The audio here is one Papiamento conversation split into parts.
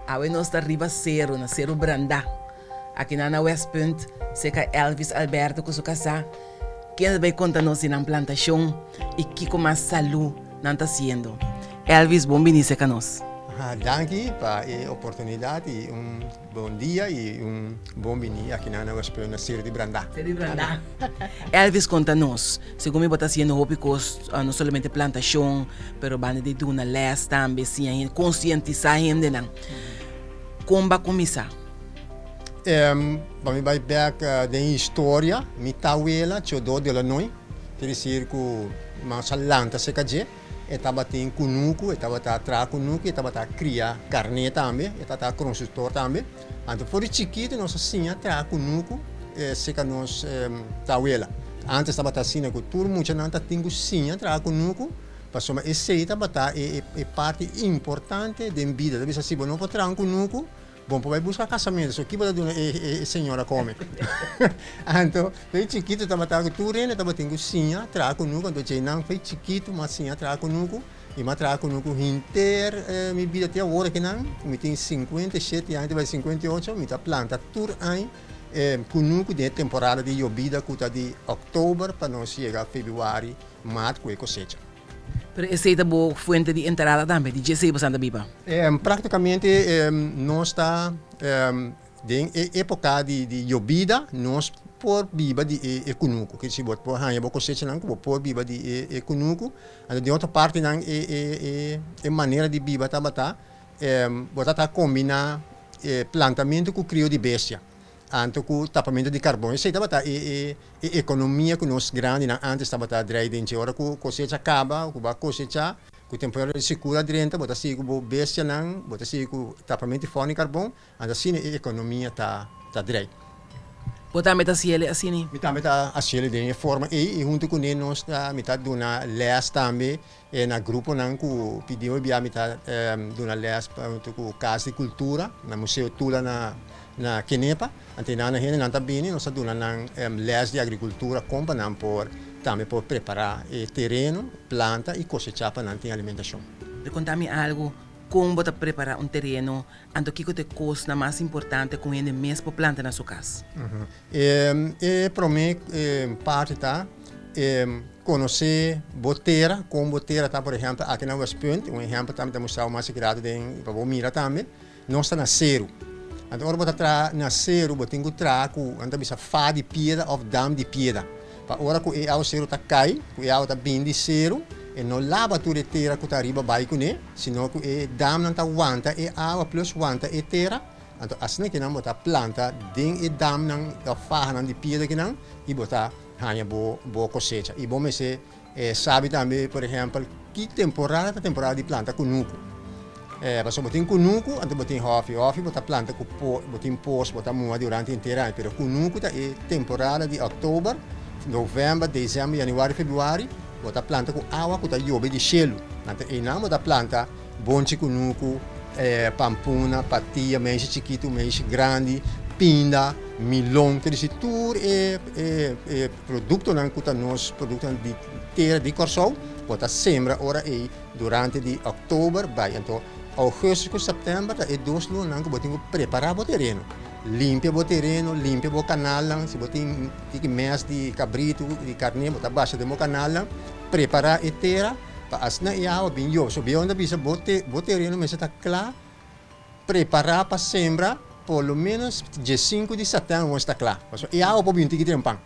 Awe nos ta riba seru, na Seru Brandá. Akinan na Westpunt, serka Elvis Alberto ku su kasá, ken ta bai konta nos di nan plantashon i kiko mas salú nan ta hasiendo. Elvis, bon bini serka nos. Danki pa e oportunidat i un bon dia i un bon bini akinan na Westpunt na Seru di Brandá. Seru di Brandá. Elvis konta nos, segun mi bo ta hasiendo hopi kos, no solamente plantashon, pero banda di duna lès tambe, siña hende, konsientisá hendenan. Kon bo a kuminsá? Pa mi bai bèk den historia, mi tawela Theodore Delanoy, ker desir ku mas a lanta serka dje, e tabatin kunuku, e tabata traha kunuku, e tabata kria karné tambe, e tabata kronstruktor tambe. Anto for di chikitu nos a siña traha kunuku serka nos tawela. Antes tabata asina ku tur muchanan ta tin ku siña traha kunuku, pasobra esei tabata e parti importante den bida. Ta bisa si bo no por traha un kunuku, Bon por bai buska kasamentu, so ki bo ta duna e señora kome? Anto fei chikitu tabata ku tur hende tabatin ku siña traha kunuku, anto djei nan fei chikitu m'a siña traha kunuku i m'a traha kunuku henter mi bida te awor akinan, mi tin 57 aña te bai 58, mi ta planta tur aña kunuku den e temporada di yobida ku ta di òktober pa nos yega febrüari, mart ku e kosecha. Pero esei ta bo fuente di entrada tambe, di dje esei bo santa biba? Práktikamente nos ta den e époka di yobida nos por biba di e kunuku. Ke si bo por haña bo kosechanan ku bo por biba di e kunuku. Anto den otro partinan e manera di biba tabata bo ta ta kombiná plantamentu ku krio di bestia. Anto ku tapamentu di karbon. Esei tabata e e ekonomia ku nos grandinan antes tabata drei den dje. Ora ku kosecha kaba, ku bo a kosechá, ku temporada di sekura drenta, bo ta sigui ku bo bestianan, bo ta sigui ku tapamentu di fòrnu di karbon, anto asina e ekonomia ta ta drei. Bo tambe ta hasiel asini? Mi tambe ta hasiel den e forma ei i huntu kuné nos ta mi ta duna lès tambe E na gruponan ku pidi hoy bia mi ta duna les pa huntu ku Kas di Kultura na Museo Tula na na Kenepa. Anto einan nan hendenan ta bini nos ta duna nan les di agrikultura kon pa nan por tambe por prepará e tereno, planta i kosechá pa nan tin alimentashon. Konta mi algu, kon bo ta prepará un tereno Anto kiko ta e kosnan mas importante ku un hende mes por planta na su kas? E promé parti ta konosé bo tera, kon bo tera ta. Por ehèmpel, aki na Westpunt, un ehèmpel tambe ta mustra bo mas grado den pa bo mira tambe, nos ta na seru. Anto ora bo ta traha na seru bo tin ku traha ku nan ta bisa fa di piedra òf dam di piedra. Pa ora ku e awaseru ta kai, ku e awa ta bini di seru, e no laba tur e tera ku ta ariba bai kuné, sino ku e damnan ta wanta e awa plus wanta e tera. Anto asina kinan bo ta planta den e damnan òf fahanan di piedra kinan i bo ta haña bo bo kosecha. I bo mester sabi tambe, por ehèmpel, ki temporada ta temporada di planta kunuku. Pasobra bo tin kunuku, anto bo tin hòfi. Hòfi bo ta planta ku po, bo tin pos, bo ta muha durante henter aña. Pero kunuku ta e temporada di òktober, novèmber, desèmber, yanüari, febrüari, bo ta planta ku awa ku ta yobe di shelu. Anto einan bo ta planta bonchi kunuku, pampuna, patia, meishi chikitu, meishi grandi, pinda, milon. Ker disi tur e e produktonan ku ta nos produktonan di tera di Kòrsou, bo ta sembra ora ei. Durante di òktober bai anto ougùstus ku sèptèmber ta e dos lunanan ku bo tin ku prepará bo tereno. Limpia bo tereno, limpia bo kanalnan, si bo tin tiki mès di kabritu, di karné bo ta basha den bo kanalnan, prepará e tera pa asina e awa bin yobe. So bieu nan ta bisa bo bo tereno mester ta kla prepará pa sembra por lo ménos diesinku di sèptèmber bo mester ta kla. Pasobra e awa por bin tiki trempan.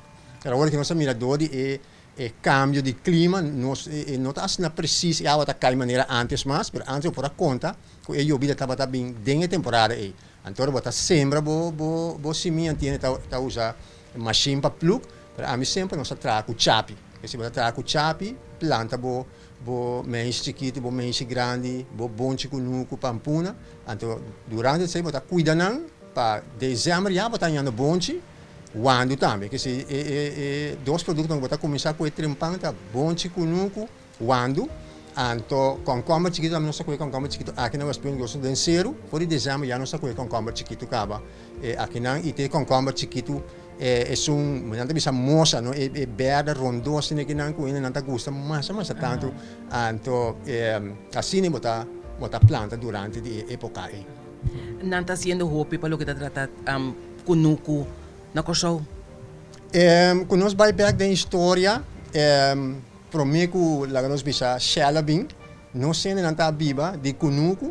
Pero awor ki nos ta mira dor di e E cambio di clima nos e no ta asina precies e awa ta cay manera antes mas, pero antes bo por a conta cu e yobida tabata bin den e temporada ey. Anto ora bo ta sembra bo bo bo simia antiende ta ta usa machine pa plug, pero ami semper nos ta traha cu chapi. Esei bo ta traha cu chapi, planta bo bo meishi chikito, bo meishi grandi, bo bonchi cunucu, pampuna, anto durante esey bo ta cuida nan pa december ya bo ta hañando bonchi. Wandu tambe, ke si e e e dos produktonan ku bo ta kuminsá ku e trempan ta bonchi kunuku, wandu, anto kònkòmber chikitu tambe nos ta kohe kònkòmber chikitu aki na Westpunt nos den seru, for di desèmber ya nos ta kohe kònkòmber chikitu kaba e akinan i te kònkòmber chikitu e esun nan ta bisa mosa no e e bèrdè rondó asina kinan ku hende nan ta gusta masha masha tantu anto asina bo ta bo ta planta durante di e epoka ei. Nan ta hasiendo hopi pa loke ta trata kunuku na Kòrsou. Ku nos bai bèk den historia, promé ku laga nos bisa Shell a bin, nos hendenan ta biba di kunuku,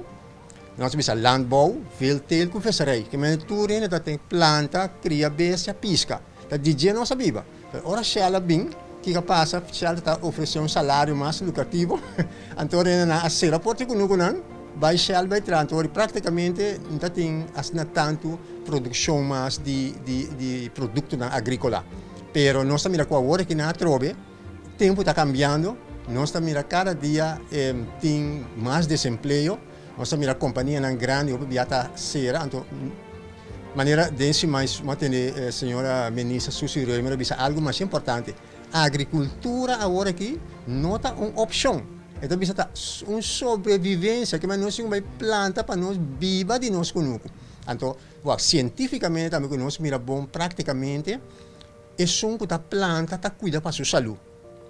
nos ta bisa landbouw, veelteelt ku visserij. Ke manera tur hende ta tin planta, kria bestia, piska. Ta di dje nos a biba. Pero ora Shell a bin, kiko a pasa? Shell ta ofresé un salario mas lukrativo, anto ora hendenan a sera porta di kunukunan, bai Shell bai traha. Anto ora praktikamente no ta tin asina tantu produkshon mas di di produktonan agríkola. Pero nos ta mira ku awor aki nan atrobe tempu ta kambiando, nos ta mira kada dia tin mas desempleo, nos ta mira kompanianan grandi hopi bia ta sera, anto Manera den siman mi a tende señora Minister Susie Römer a bisa algu masha importante, agrikultura awor aki no ta un opshon, e ta bisa ta un sobrevivensia, ke nos tin ku bai planta pa nos biba di nos kunuku. Anto, wak, sientifikamente tambe ku nos mira bon praktikamente, esun ku ta planta ta kuida pa su salú,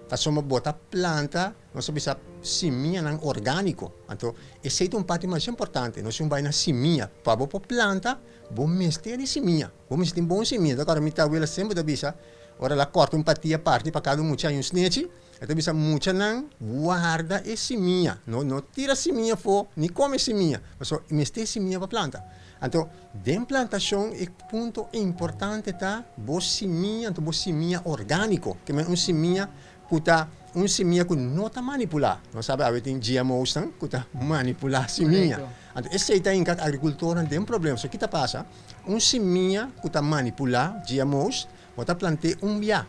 pasobra bo ta planta. Nos ta bisa simianan orgániko. Anto, esei ta un parti masha importante. Nos tin un bai na simia. Pa bo por planta, bo mester di simia. Bo mester tin bon simia. Ta kòrda mi tawela semper ta bisa, ora el a kòrta un patia parti pa kada un mucha i un snechi, e ta bisa muchanan warda e simia. No no tira simia afó, ni kome simia. Pasobra mester simia pa planta. Anto, den plantashon e punto importante ta bo simia, anto bo simia orgániko. Ke men un simia ku ta un simia ku no ta manipulá. Nos sabi awe tin GMOsnan ku ta manipulá simia. Anto esei ta hinka agrikultornan den problema. So ki ta pasa? Un simia ku ta manipulá, GMOs, bo ta plant'é un bia.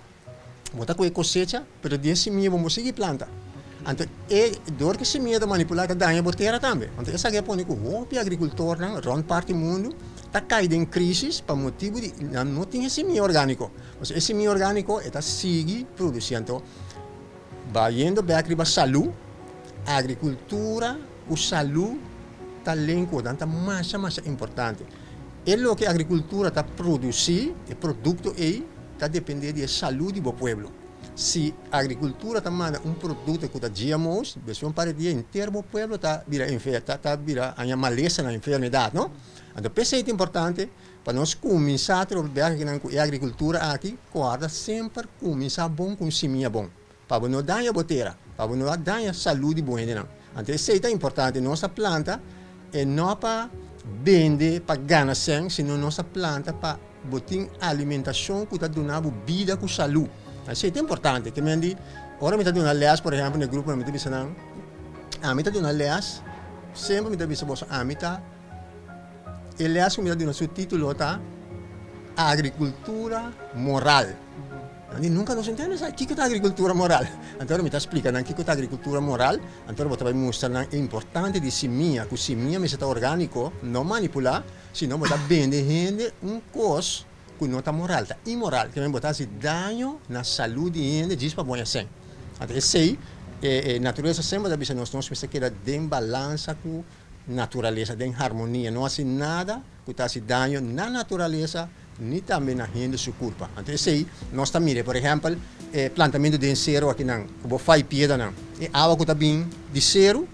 Bo ta kohe kosecha, pero di e simia bo no por sigui planta. Anto e dor ku e simia ta manipulá ta daña bo tera tambe. Anto esaki a pone ku hopi agrikultornan rònt parti mundu ta kai den krisis pa motibu di nan no tin e simia orgániko. Pasobra e simia orgániko e ta sigui produsí. Anto bayendo bèk riba salú, agrikultura ku salú ta lenku, nan ta masha masha importante. E loke agrikultura ta produsí, e produkto ei, ta dependé di e salú di bo pueblo. Si agrikultura ta manda un produkto ku ta GMO's, despues un par di dia henter bo pueblo ta bira enfer, ta bira haña malesanan, enfermedat, no? Anto p'esei ta importante Pa nos kuminsá trobe bèrkinan ku e agrikultura aki, kòrda semper kuminsá bon ku un simia bon, pa bo no daña bo tera, pa bo no a daña salú di bo hendenan. Anto esei ta importante, nos a planta e no pa bende pa gana sèn, sino nos a planta pa bo tin alimentashon ku ta duna bo bida ku salú. Esei ta importante. Ke men di, ora mi ta duna lès, por ehèmpel, na e gruponan mi ta bisa nan, ami ta duna lès, semper mi ta bisa boso, ami ta. E les ku mi ta duna su título ta Agrikultura Moral. Nan di nunka nos ntende sa kiko ta agrikultura moral. Anto ora mi ta splika nan kiko ta agrikultura moral, anto ora bo ta bai mustra nan e importante di simia, ku simia mester ta orgániko, no manipulá, sino bo ta bende hende un kos ku no ta moral, ta inmoral. Ke men bo ta hasi daño na salú di hende djis pa boña sèn. Anto esei e naturalesa semper ta bisa nos, nos mester keda den balansa ku naturalesa den harmonia, no hasi nada ku ta hasi daño na naturalesa ni tambe na hende su kurpa. Anto esei nos ta mira, por ehèmpel, e plantamentu den seru akinan ku bo fai piedanan, e awa ku ta bin di seru,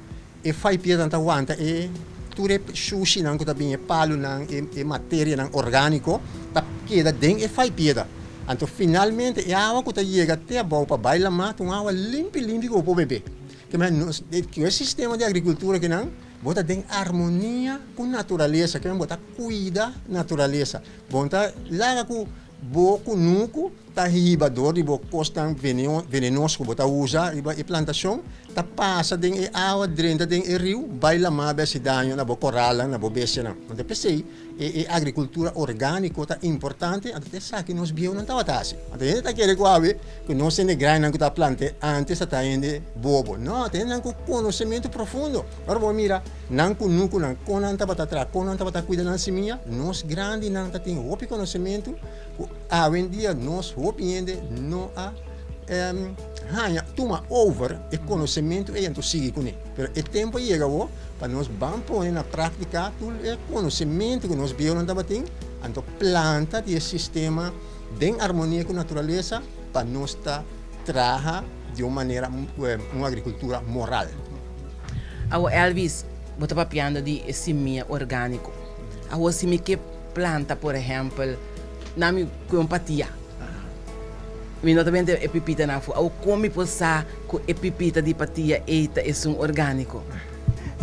e fai piedanan ta wanta e tur e shushinan ku ta bin, e palunan, e materianan orgániko ta keda den e fai pieda. Anto finalmente e awa ku ta yega te abou pa bai lamá ta un awa limpi limpi ku bo por bebe. Ke men nos ku e sistema di agrikultura kinan bo ta den armonia ku naturalesa, ke men bo ta kuida naturalesa. Bo no ta laga ku bo kunuku ta hiba dor di bo kosnan venenos ku bo ta usa riba e plantashon ta pasa den e awa drenta den e riu bai lamá bai hasi daño na bo koralnan, na bo bestianan. Anto p'esei E agrikultura orgániko ta importante, anto ta esaki nos bieunan tabata hasi. Anto hende ta kere ku awe ku nos hende grandinan ku ta plant'é antes ta ta hende bobo. No, ta hendenan ku konosementu profundo. Ora bo mira nan kunukunan, kon nan tabata traha, kon nan tabata kuida nan simia, nos grandinan ta tin hopi konosementu ku awendia nos hopi hende no a haña tuma over e konosementu ei anto sigui kuné. Pero e tempu a yega awor pa nos ban pone na práktika tur e konosementu ku nos bieunan tabatin, anto planta di e sistema den armonia ku naturalesa pa nos ta traha di un manera un agrikultura moral. Awor Elvis, bo ta papiando di e simia orgániko. Awor si mi ke planta por ehèmpel na mi ku un patia, mi no ta bende e pipitanan afó. Awor kon mi por sa ku e pipita di patia ei ta esun orgániko?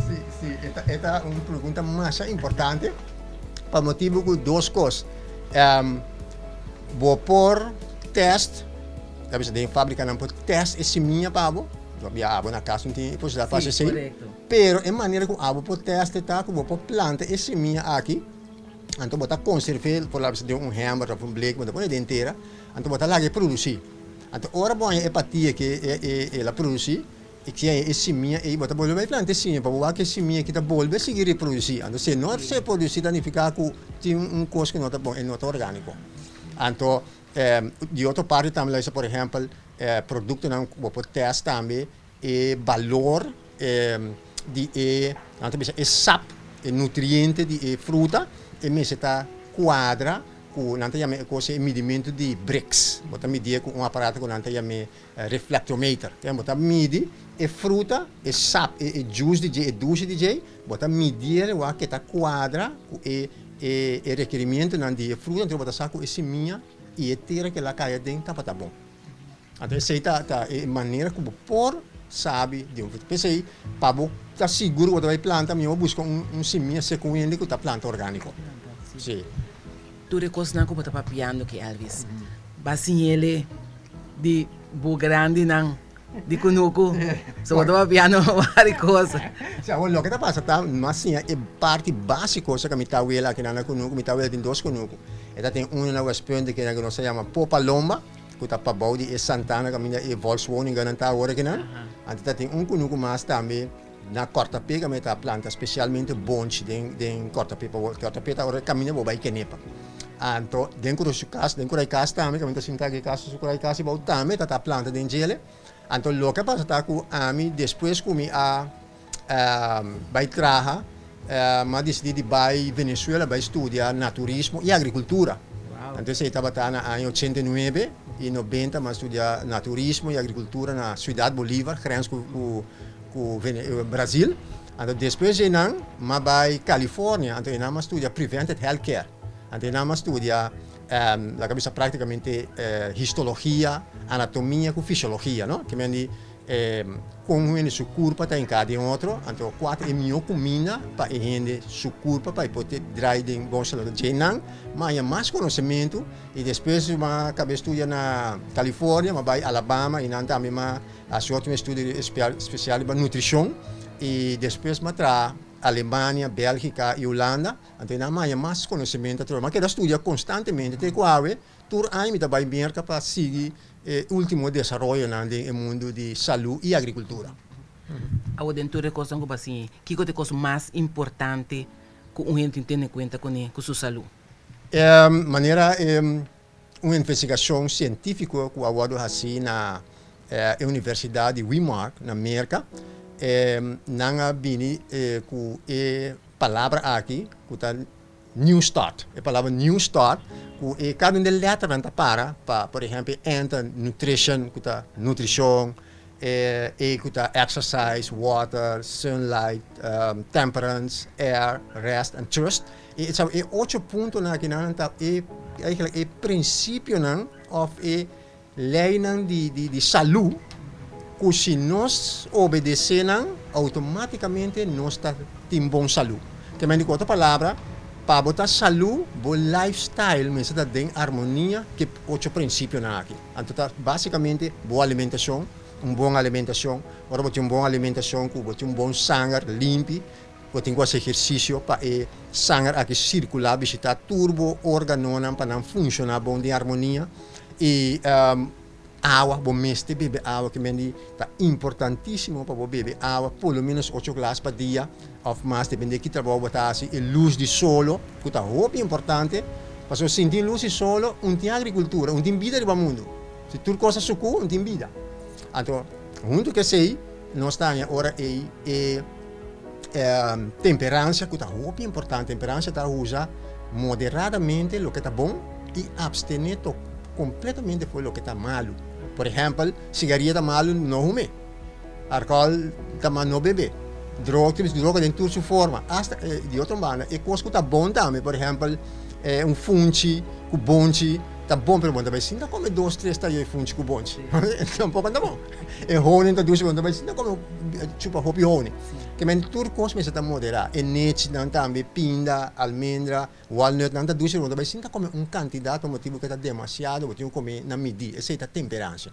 Sí, sí, e ta e ta un pregunta masha importante pa motibu ku dos kos. Bo por tèst, ta bisa den fábrikanan por tèst e simia pa bo, pabia abo na kas no tin e posibilidat pa hasi esei. Pero e manera ku abo por tèst e ta ku bo por planta e simia aki, anto bo ta konserv'é por la bisa den un hèmber òf un blek, bo ta pone den tera, anto bo ta laga e produsí. Anto ora bo haña e patia ke el a produsí, i ki haña e simia ei, bo ta bolbe bai planta e simia pa bo wak ku e simia aki ta bolbe sigui reprodusí. Anto si e no se produsí ta nifiká ku tin un kos ku no ta bon, e no ta orgániko. Anto di otro parti tambe lo bisa por ehèmpel produktonan ku bo por tèst tambe e balor di e, nan ta bisa e sap, e nutriente di e fruta, e mester ta kuadra ku nan ta yama e kos e midimentu di Brix. Bo ta midié ku un aparato ku nan ta yam'é reflectometer. Bo ta midi e fruta, e sap, e juice di dje, e dushi di dje, bo ta midié wak ke ta kuadra ku e e rekerimientonan di e fruta, anto bo ta sa ku e simia i e tera ku el a kai aden tabata bon. Anto esei ta ta e manera ku bo por sabi di un fruta. P'esei pa bo ta sigur ku bo ta bai planta mihó buska un un simia segun hende ku ta planta orgániko. Sí. Tur e kosnan ku bo ta papiando ki Elvis, ba siñ'ele di bo grandinan di kunuku. So bo ta papiando vari kos. Sí, awor loke ta pasa ta mas siña e parti básiko sa ku mi tawela akinan na kunuku. Mi tawela tin dos kunuku. E ta tin uno na Westpunt ku nos ta yama Popalomba. Ku ta pabou di e santana kaminda e volkswoningennan ta awor akinan. Anto ta tin un kunuku mas tambe na Kòrtapé kaminda ta planta spesialmente bonchi den den Kòrtapé pa Kòrtapé ta ora kaminda bo bai Kenepa. Anto den kura su kas den kura e kas tambe kaminda ta sinta aki kas su kura e kas abou tambe ta ta planta den djele. Anto loke a pasa ta ku ami despues ku mi a bai traha, mi a disidí di bai Venezuela bai studia naturismo i agrikultura. Anto esei tabata na aña 89 i 90 mi a studia naturismo i agrikultura na Ciudad Bolívar, grens ku ku Brazil. Anto despues di einan mi a bai California, anto einan mi a studia prevented health care. Anto einan mi a studia laga bisa praktikamente histologia, anatomia ku fisiologia, no? Ke men di Kon un hende su kurpa ta hinká den otro, anto kua ta e mihó kuminda pa e hende su kurpa pa e por te drai den bon salud. Dje nan m'a haña mas konosementu i despues m'a kaba studia na California, m'a bai Alabama i nan tambe m'a hasi otro estudio spesial riba nutrishon i despues m'a traha Alemania, Bèlgika i Hulanda, anto nan m'a haña mas konosementu atrobe. M'a keda studia konstantemente te ku awe tur aña mi ta bai Merka pa sigui E ultimo desaroyonan den e mundu di salú i agrikultura. Awor den tur e kosnan ku bo a siña, kiko ta e kos mas importante ku un hende tin tene kuenta kuné ku su salú? E manera un investigashon sientífiko ku a wòrdu hasí na e Universidat di Weimar na Merka, nan a bini ku e palabra aki ku ta New Start. E palabra New Start ku e kada un di e lèternan ta para pa, por ehèmpel, e N ta nutrition, ku ta nutrishon, e E ku ta exercise, water, sunlight, temperance, air, rest and trust. E e ocho puntonan akinan ta e eigenlijk e prinsipionan òf e Leinan di salú ku si nos obedesé nan, outomátikamente nos ta tin bon salú. Ke men di ku otro palabra, pa bo ta salú, bo lifestyle mester ta den armonia ku e ocho prinsipionan aki. Anto ta básikamente bo alimentashon, un bon alimentashon. Ora bo tin un bon alimentashon ku bo tin un bon sanger limpi, bo tin ku hasi ehersisio pa e sanger aki sirkulá, bishitá tur bo órganonan pa nan funshoná bon den armonia. I awa, bo mester bebe awa, ke men di ta importantísimo pa bo bebe awa por lo ménos ocho glas pa dia òf mas dependé ki trabou bo ta hasi. E lus di solo ku ta hopi importante, pasobra sin tin lus di solo un tin agrikultura, un tin bida riba mundu. Si tur kos a sukú un tin bida. Anto huntu ku esei nos ta haña ora ei e temperansia ku ta hopi importante. Temperansia ta usa moderadamente loke ta bon i abstené to kompletamente for loke ta malu. Por ehèmpel, sigaria ta malu, no hum'é. Alkohòl ta malu, no beb'é. Droga, droga den tur su forma. Asta di otro banda e kos ku ta bon tambe, por ehèmpel un funchi ku bonchi ta bon, pero bo no ta bai sinta kome dos tres tayo e funchi ku bonchi. Tampoko no ta bon. E honing ta dushi, bo no ta bai sinta kome chupa hopi honing. Ke men tur kos mester ta moderá. E nechinan tambe, pinda, almendra, walnutnan ta dushi, pero bo no ta bai sinta kome un kantidat pa motibu ku e ta demasiado, bo tin ku kome na midí. Esei ta temperansia.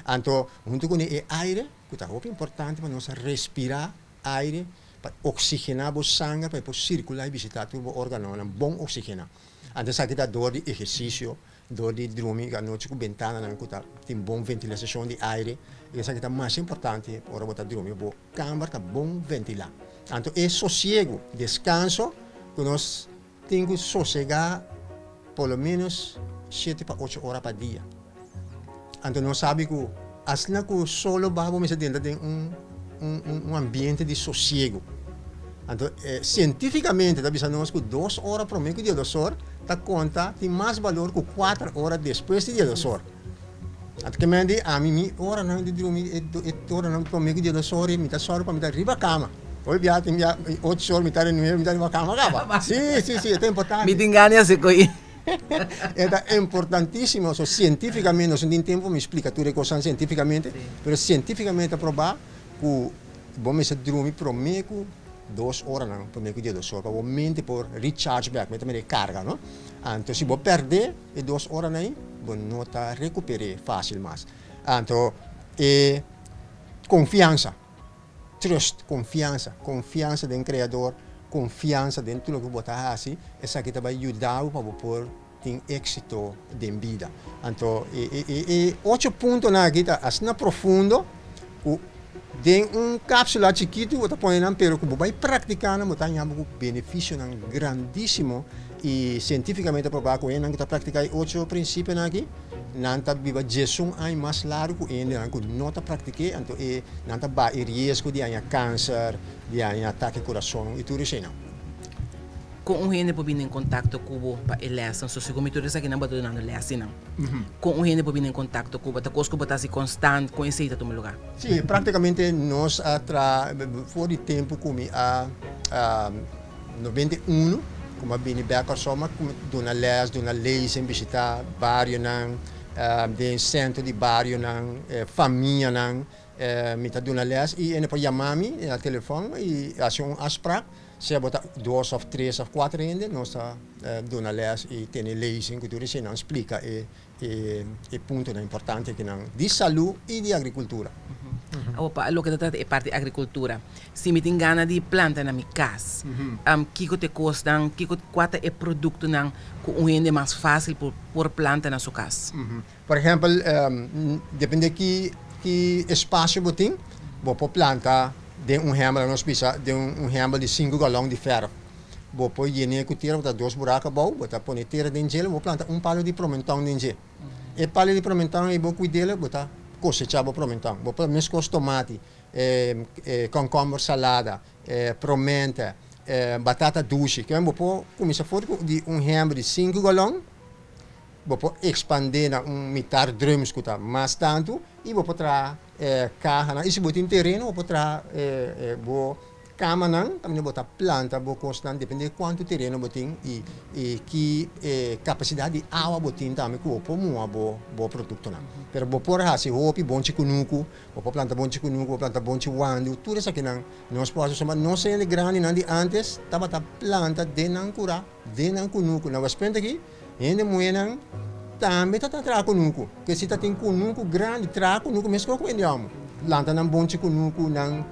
Anto huntu kuné e aire. Ku ta hopi importante pa nos respirá aire pa oksigená bo sanger pa e por sirkulá i bishitá tur bo órganonan bon oksigená. Anto esaki ta dor di ehersisio, dor di drumi anochi ku bentananan ku ta tin bon ventilasashon di aire. I esaki ta masha importante ora bo ta drumi, bo kamber ta bon ventilá. Anto e sosiegu, deskanso ku nos tin ku sosegá por lo ménos shete pa ocho ora pa dia. Anto nos sabi ku asina ku solo baha bo mester drenta den un un ambiente di sosiegu. Anto sientífikamente ta bisa nos ku dos ora promé ku dia dos or ta konta tin mas balor ku kuater ora despues di dia dos or. Anto ke men di ami mi oranan di drumi e oranan promé ku dia dos or mi ta sòru pa mi ta riba kama. Hopi bia tin bia ocho or mitad di nuebe mi ta riba kama kaba. Si si si e ta importante. Mi tin gana di hasi ko'i. E ta importantísimo. So sientífikamente nos no tin tempu pa mi splika tur e kosnan sientífikamente, pero sientífikamente ta probá ku bo mester drumi promé ku dos oranan promé ku dia dos or pa bo mente por recharge bèk, mester mira e karga no. Anto si bo pèrdè e dos oranan ei bo no ta rekuper'é fásil mas. Anto e konfiansa. Trust, konfiansa, konfiansa den Kreador, konfiansa den tur loke bo ta hasi, esaki ta bai yuda bo pa bo por tin éksito den bida. Anto e ocho puntonan aki ta asina profundo ku den un kápsula chikitu bo ta pone nan, pero ku bo bai praktiká nan bo ta haña bo ku benefisionan grandísimo i sientífikamente probá ku hendenan ku ta praktiká e ocho prinsipionan aki, Nan ta biba diesun aña mas largu ku hendenan ku no ta praktik'é, anto e nan ta baha e riesgo di haña kanser, di haña atake kurason i tur eseinan. Kon un hende por bini en kontakto ku bo pa e lèsnan? So segun mi tur esakinan bo ta dunando lèsnan. Kon un hende por bini en kontakto ku bo? Ta kos ku bo ta hasi konstant? Kon esei ta tuma lugá? Sí, praktikamente nos a traha for di tempu ku mi a 91 ku mi a bini bèk Kòrsou mi a duna lès, duna lezing, bishitá barionan, den sentro di barionan, famianan, mi ta duna lès i hende por yama mi na telefòn i hasi un afsprak, sea bo ta dos òf tres òf kuater hende, nos ta duna lès i tene lezing ku tur esei nan splika e e puntonan importante akinan di salú i di agrikultura. Awor pa loke ta trata e parti agrikultura, si mi tin gana di planta na mi kas, kiko ta e kosnan, kiko kua ta e produktonan ku un hende mas fásil por por planta na su kas? Por ehèmpel, depende ki ki espasio bo tin, bo por planta den un hèmbel, nos bisa den un hèmbel di sinku galòn di fèrf. Bo por yen'é ku tera, bo ta dos buraku abou, bo ta pone tera den djel, bo planta un palu di promenton den dje. E palu di promenton ei bo kuid'el, bo ta kosechá bo promenton. Bo por meskos tomati, kònkòmber salada, promente, batata dushi. Kimen bo por kuminsá for di un hèmber di sinku galòn, bo por ekspandé na un mitar drùms ku ta mas tantu i bo por traha kahanan. I si bo tin tereno bo por traha bo Kamanan kaminda bo ta planta bo kosnan depende di kuantu tereno bo tin i i ki kapasidat di awa bo tin tambe ku bo por muha bo bo produktonan. Pero bo por hasi hopi bonchi kunuku, bo por planta bonchi kunuku, bo por planta bonchi wandu, tur esakinan nos por hasi pasobra nos hende grandinan di antes tabata planta den nan kurá, den nan kunuku. Na Westpunt aki hende muhénan tambe ta traha kunuku, ke si ta tin kunuku grandi traha kunuku meskos ku hende hòmber, planta nan bonchi kunuku, nan.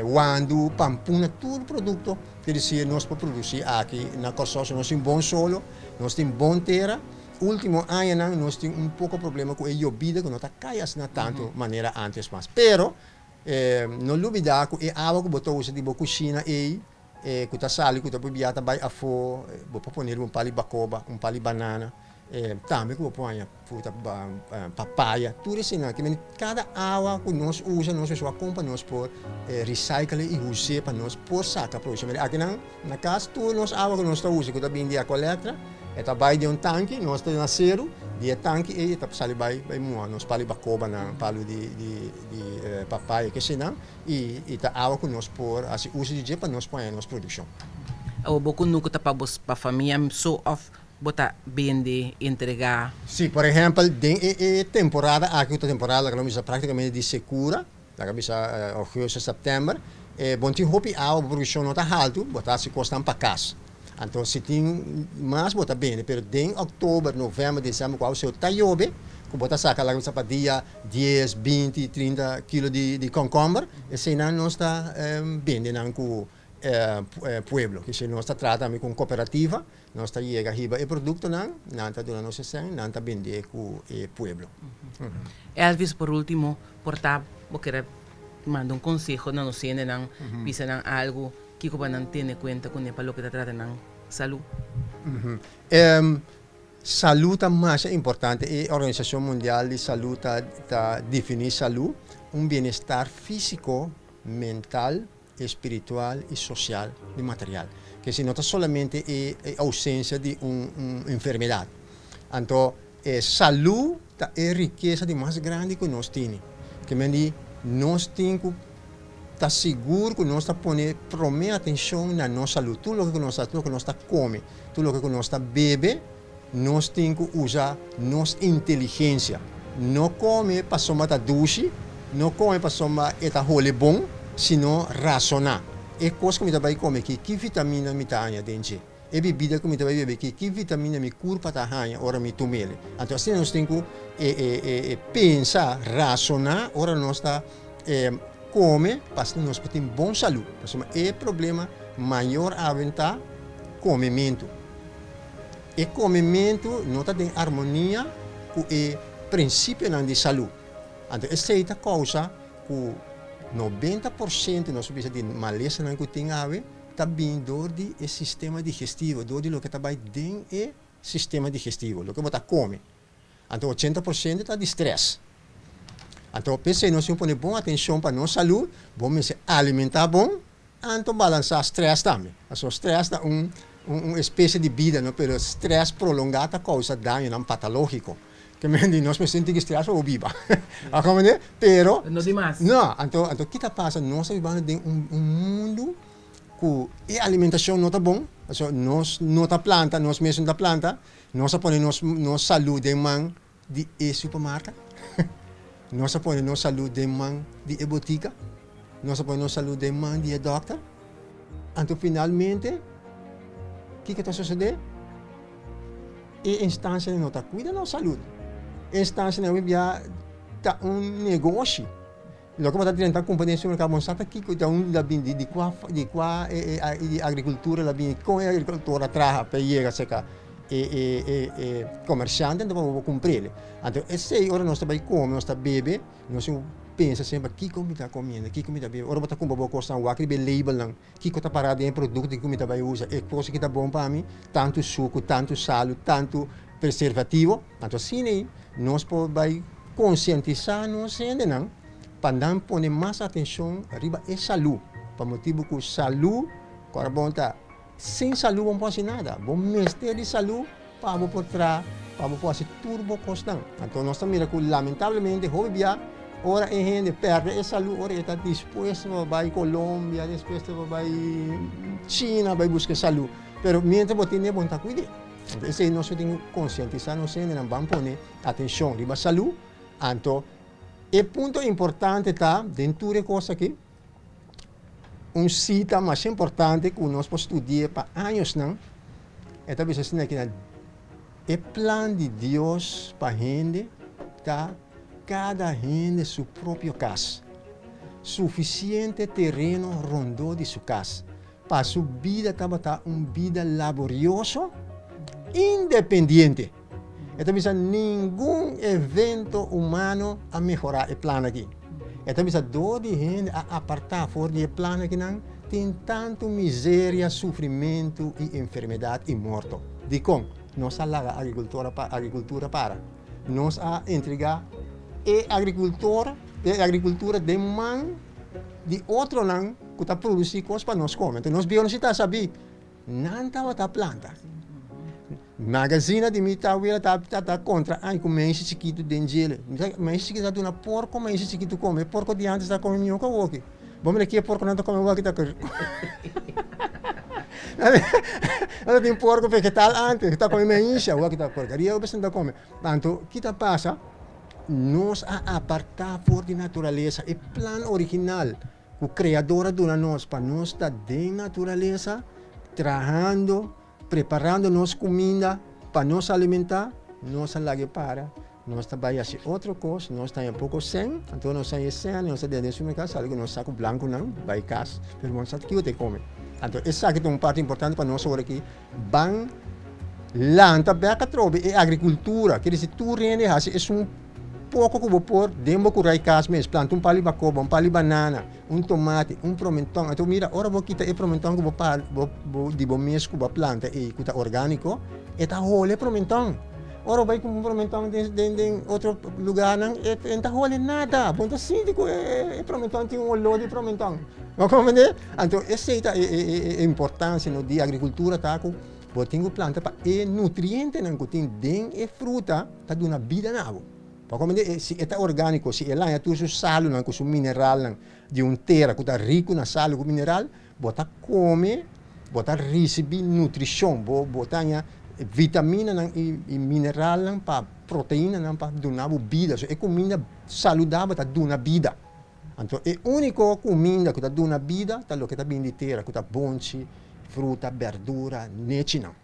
Wandu, pampuna, tur produkto ke di nos por produsí aki na Kòrsou. So nos tin bon solo, nos tin bon tera. Último añanan nos tin un poko problema ku e yobida ku no ta kai asina tantu manera ántes mas. Pero no lubidá ku e awa ku bo ta usa di bo kushina ei ku ta sali ku ta por bia ta bai afó, bo por pone riba un pal di bakoba, un pal di banana. Tambe ku bo por haña fruta papaya, tur eseinan. Ke mende kada awa ku nos usa nos mester wak kon pa nos por recycle i us'é pa nos por saka provecho. Mira akinan na kas tur nos awa ku nos ta usa ku ta bini di Aqualectra e ta bai den un tanki, nos ta na seru Di e tanki ei e ta sali bai bai muha nos palu di bakobanan, palu di di di papaya kesenan i i ta awa ku nos por hasi uso di dje pa nos por haña nos produkshon. Awor bo kunuku ta pa bo pa famia so òf bo ta bende, entregá? Sí, por ehèmpel den e e temporada aki ku ta temporada laga nos bisa praktikamente di sekura, laga bisa ougùstùs, sèptèmber, bo no tin hopi awa, bo produkshon no ta haltu, bo ta hasi kosnan pa kas. Anto si tin mas bo ta bende, pero den oktober, novèmber, desèmber ku awe ta yobe, ku bo ta saka laga bisa pa dia dies, binti, trinta kilo di kònkòmber, eseinan nos ta bende nan ku pueblo. Kese nos ta traha tambe ku un kooperativa, nos ta yega hiba e produktonan, nan ta duna nos e sèn, nan ta bende ku e pueblo. Elvis, por ultimo, por ta bo kere manda un konseho na nos hendenan, bisa nan algu Kiko pa nan tene kuenta kuné pa loke ta trata nan salú? Salú ta masha importante. E Organisashon Mundial di Salú ta ta definí salú un bienestar físiko, mental, espiritual i sosial i material. Ke si no ta solamente e e ousensia di un un enfermedat. Anto e salú ta e rikesa di mas grandi ku nos tini. Ke men di nos tin ku ta sigur ku nos ta pone promé atenshon na nos salú. Tur loke ku nos ta, tur loke nos ta kome, tur loke ku nos ta bebe, nos tin ku usa nos inteligensia. No kome pasobra ta dushi, no kome pasobra e ta hole bon, sino rasoná. E kos ku mi ta bai kome aki, ki vitamina mi ta haña den dje? E bibida ku mi ta bai bebe aki, ki vitamina mi kurpa ta haña ora mi tum'el? Anto asina nos tin ku pensa, rasoná ora nos ta kome pa asina nos por tin bon salú. Pasobra e problema mayor awe ta komementu. E komementu no ta den armonia ku e prinsipionan di salú. Anto esei ta kousa ku 90% nos por bisa di malesanan ku tin awe ta bin dor di e sistema digestivo, dor di loke ta bai den e sistema digestivo, loke bo ta kome. Anto 80% ta di stress. Anto p'esei nos tin pone bon atencion pa nos salud, bo mester alimenta bon, anto balansa stress tambe. Pasobra stress ta un un especie di bida no, pero stress prolonga ta causa dañonan patalogico. Ke men di nos mester tin stress pa bo biba. A comprende? Pero No di mas. No, anto anto ki ta pasa? Nos ta bibando den un un mundu ku e alimentacion no ta bon, pasobra nos no ta planta, nos mes no ta planta, Nos a pone nos nos salú den man di e supermarka. Nos a pone nos salú den man di e botika. Nos a pone nos salú den man di e dòkter. Anto finalmente, kiko ta sosodé? E instansianan no ta kuida nos salú. E instansianan hopi bia ta un negoshi. Loke bo ta drenta kumpra den supermerkado bo no sa ta kiko ta unda la bini, di kua di kua e e agrikultura la bini, kon e agrikultor a traha pa e yega serka e e e e komersiante anto pa bo por kumpr'el. Anto esei ora nos ta bai kome, nos ta bebe, nos tin ku pensa semper kiko mi ta komiendo, kiko mi ta bebe. Ora bo ta kumpra bo kosnan wak riba e labelnan, kiko ta pará den e produkto ku mi ta bai usa, e kos aki ta bon pa mi, tantu suku, tantu salu, tantu preservativo. Anto asina ei nos por bai konsientisá nos hendenan pa nan pone mas atenshon riba e salú, pa motibu ku salú, kòrda bon ta, sin salú bo no por hasi nada, bo mester di salú pa bo por traha, pa bo por hasi tur bo kosnan. Anto nos ta mira ku lamentablemente hopi bia ora e hende pèrdè e salú, ora e ta dispuesto pa bai Colombia, dispuesto pa bai China bai buska e salú, pero mientras bo tene bo no ta kuid'é. Anto esei nos lo tin ku konsientisá nos hendenan ban pone atenshon riba salú. Anto e punto importante ta den tur e kos aki, un sita masha importante ku nos por studi'é pa añosnan, e ta bisa asina aki, e plan di Dios pa hende ta kada hende su propio kas, sufisiente tereno rondó di su kas. Pa su bida tabata un bida laborioso, independiente. E ta bisa ningun evento humano a mehorá e plan aki. E ta bisa dor di hende a apartá for di e plan akinan, tin tantu miseria, sufrimentu i enfermedat i morto. Dikon? Nos a laga agrikultura agrikultura para. Nos a entregá e agrikultor, e agrikultura den man di otronan ku ta produsí kos pa nos kome. Enton nos bieu no si ta sabí, nan tabata planta. Magazina di mi tawela ta ta ta kontra ai ku meishi chikitu den djele. Mi sa meishi chikitu ta duna porko meishi chikitu kome. E porko di antes ta kome mihó ku awoki. Bo mira ki e porkonan ta kome awoki ta Nan ta tin porko vegetal antes ta kome meishi awoki ta porkeria awoki nan ta kome. Anto ki ta pasa nos a aparta for di naturalesa e plan original ku Kreador a duna nos pa nos ta den naturalesa trahando Preparando nos kuminda pa nos alimentá, nos a lag'é para, nos ta bai hasi otro kos, nos ta haña poko sèn, anto nos haña e sèn, nos ta dende supermerkado sali ku nos saku blankunan bai kas, pero bo no sa kiko ta e kome. Anto esaki ta un parti importante pa nos ora ki ban lanta bèk atrobe e agrikultura, ker disi tur hende hasi esun poko ku bo por den bo kurai kas mes, planta un pali bakoba, un pali banana. Un tomati, un promenton. Anto mira, ora bo kita e promenton ku bo pa bo bo di bo mes ku bo a planta ei ku ta orgániko, e ta hole e promenton. Ora bo bai kumpra un promenton den den den otro lugarnan, e e no ta hole nada. Bo no ta sinti ku e e promenton tin un olor di promenton. Bo komprende? Anto esei ta e e e importansia no di agrikultura ta ku bo tin ku planta pa e nutrientenan ku tin den e fruta ta duna bida na bo. Pa komende e si e ta orgániko, si e laña tur su salunan ku su mineralnan di un tera ku ta riku na salu ku mineral, bo ta kome, bo ta risibí nutrishon, bo bo ta haña vitaminanan i i mineralnan pa proteinanan pa duna bo bida. So e kuminda saludabel ta duna bida. Anto e úniko kuminda ku ta duna bida ta loke ta bini di tera, ku ta bonchi, fruta, bèrdura, nechinan.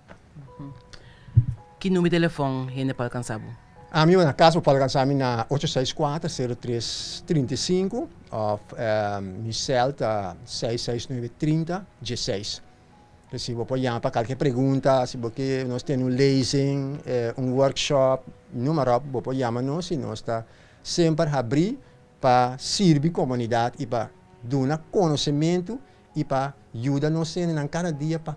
Ki number di telefòn hende por alkansá bo? Ami na kas bo por alkansá mi na ocho seis kuater sero tres 35 òf mi sèl ta seis seis nuebe 30 dieseis. Si bo por yama pa kalke pregunta, si bo ke nos tene un lezing, un workshop, numa ròp bo por yama nos i nos ta semper habrí pa sirbi komunidat i pa duna konosementu i pa yuda nos hendenan kada dia pa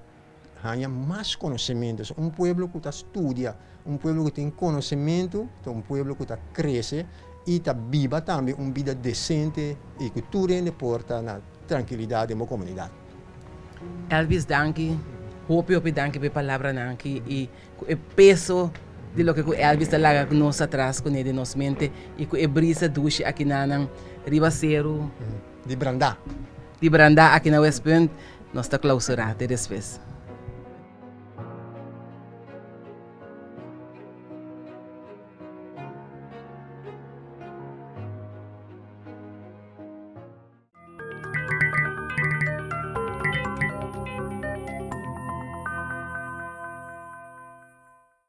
haña mas konosementu. So un pueblo ku ta studia, un pueblo ku tin konosementu ta un pueblo ku ta krese i ta biba tambe un bida desente i ku tur hende por ta na trankilidat den bo komunidat. Elvis danki, hopi hopi danki pa e palabranan aki i ku e peso di loke ku Elvis ta laga nos atras kuné den nos mente i ku e brisa dushi akinanan riba seru. Di Brandá. Di Brandá aki na Westpunt. Nos ta klausurá. Te despues.